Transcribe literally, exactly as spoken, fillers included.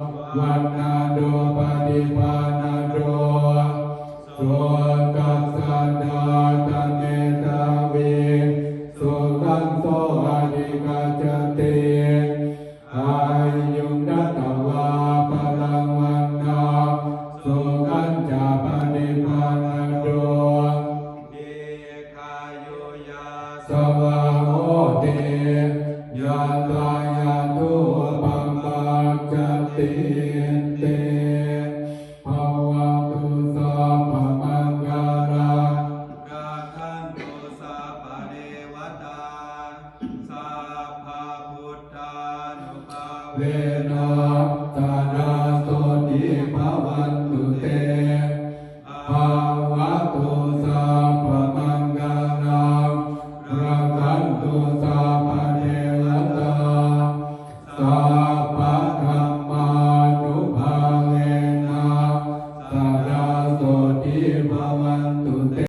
vaṇṇado paṭibhāṇado sukhassa dātā medhāvī sukhaṃ so adhigacchati āyuṃ datvā balaṃ vaṇṇaṃ sukhañca paṭibhāṇado dīghāyu yasavā hoti yattha yatthūpapajjatīti. Bhavatu sabbamaṅgalaṃ rakkhantu sabbadevatā sabbabuddhānubhāvena sadā sotthī bhavantu te. Bhavatu sabbamaṅgalaṃ rakkhantu sabbadevatā sabbadhammānubhāvena sadā sotthī bhavantu